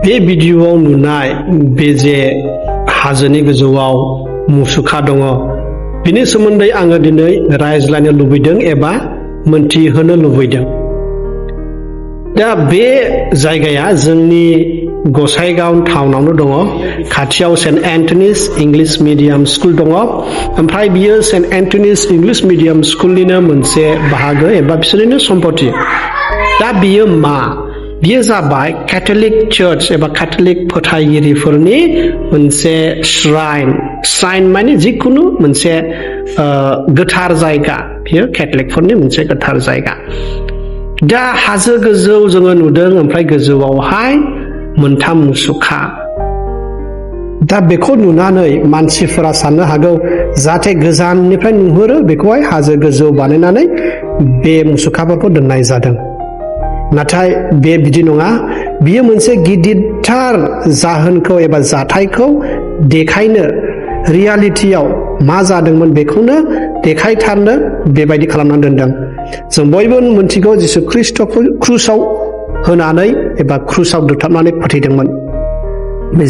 बे भिडिअआव नुनाय बे जे हाजोनि गोजौआव मुसुखा दङ बिनि सोमोन्दै आङो दिनै रायज्लायनो लुबैदों एबा मोनथिहोनो लुबैदों। दा बे जायगाया जोंनि गसाइगाव टाउनावनो दङ। खाथियाव सेन्ट एन्टनिस इंलिश मिडियाम स्कुल दङ। ओमफ्राय बियो सेन्ट एन्टनिस इंलिश मिडियाम स्कुलनिनो मोनसे बाहागो एबा बिसोरनिनो सम्पति। दा बियो मा? बियो जाबाय कैथलिक चार्च एबा कैथलिक फोथायगिरिफोरनि मोनसे श्राइन माने जिखुनु मोनसे गोथार जायगा। बियो कैथलिकफोरनि मोनसे गोथार जायगा। दा हाजो गोजौ जोङो नुदों, ओमफ्राय गोजौआवहाय मोनथाम मुसुखा। दा बेखौ नुनानै मानसिफोरा साननो हागौ जाहाथे गोजाननिफ्राय नुहुरो बेखौहाय हाजो गोजौ बानायनानै बे मुसुखाफोरखौ दोननाय जादों। नाथाय बे बिदि नङा। बियो मोनसे गिदिरथार जाहोनखौ एबा जाथायखौ देखायनो, रियालिटियाव मा जादोंमोन बेखौनो देखायथारनो बेबायदि खालामनानै दोनदों। जों बयबो मोनथिगौ जिसु ख्रिस्टखौ क्रुसाव होनानै एबा क्रुसाव दोथाबनानै फोथैदोंमोन।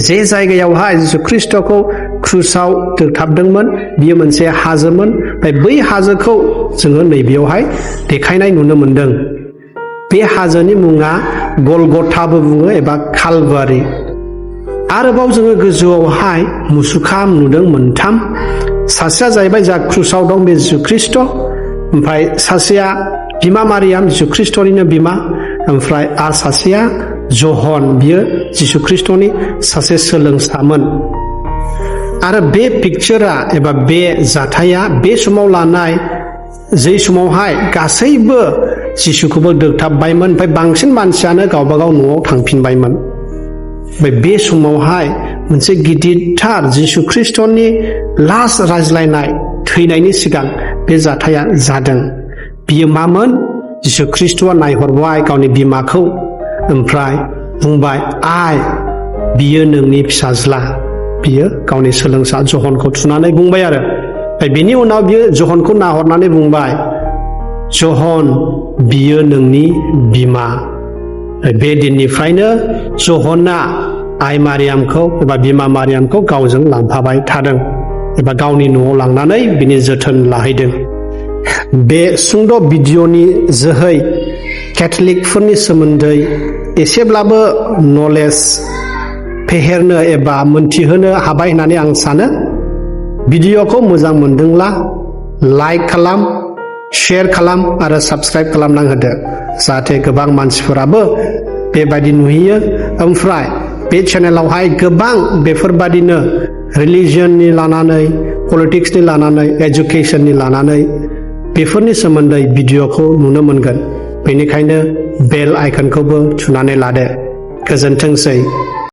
जे जायगायावहाय जिसु ख्रिस्टखौ क्रुसाव दोथाबदोंमोन बियो मोनसे हाजोमोन। ओमफ्राय बै हाजोखौ जोङो नैबेयावहाय देखायनाय नुनो मोनदों। बे हाजोनि मुङा गलगथाबो बुङो एबा कालभारि। आरोबाव जोङो गोजौआवहाय मुसुखा नुदों मोनथाम। सासेया जाहैबाय जा क्रुसाव दं बे जिसु ख्रिस्ट। ओमफ्राय सासेया बिमा मारियाम, जिसु ख्रिस्टनिनो बिमा। ओमफ्राय आरो सासेया जहन, बियो जिसु ख्रिस्टनि सासे सोलोंसामोन। आरो बे पिक्चारा एबा बे जाथाया बे समाव लानाय, जै समावहाय गासैबो जिसुखौबो दोगथाबबायमोन। ओमफ्राय बांसिन मानसियानो गावबागाव न'आव थांफिनबायमोन। ओमफ्राय बे समावहाय मोनसे गिदिरथार जिसु ख्रिस्टनि लास्ट रायज्लायनाय थैनायनि सिगां बे जाथाया जादों। बियो मामोन? जिसु ख्रिस्टआ नायहरबाय गावनि बिमाखौ, ओमफ्राय बुंबाय, आइ बियो नोंनि फिसाज्ला। बियो गावनि सोलोंसा जहनखौ थुनानै बुंबाय आरो। बेनि उनाव बियो जहनखौ नाहरनानै बुंबाय, जहन बियो नोंनि बिमा। बे दिननिफ्रायनो जहना आइ मारियामखौ एबा बिमा मारियामखौ गावजों लांफाबाय थादों एबा गावनि न'आव लांनानै बिनि जोथोन लाहैदों। बे सुंद' भिडिअनि जोहै केथलिकफोरनि सोमोन्दै एसेब्लाबो नलेज फेहेरनो एबा मोनथिहोनो हाबाय होननानै आं सानो। भिडिअखौ मोजां मोनदोंब्ला लाइक खालाम, शेयार खालाम आरो साबस्क्राइब खालामना होदो, जाहाथे गोबां मानसिफोराबो बेबायदि नुहैयो। ओमफ्राय बे चेनेलावहाय गोबां बेफोरबादिनो रिलिजननि लानानै, पलिटिक्सनि लानानै, एजुकेशननि लानानै बेफोरनि सोमोन्दै भिडिअखौ नुनो मोनगोन। बेनिखायनो बेल आइकनखौबो थुनानै लादो। गोजोनथोंसै।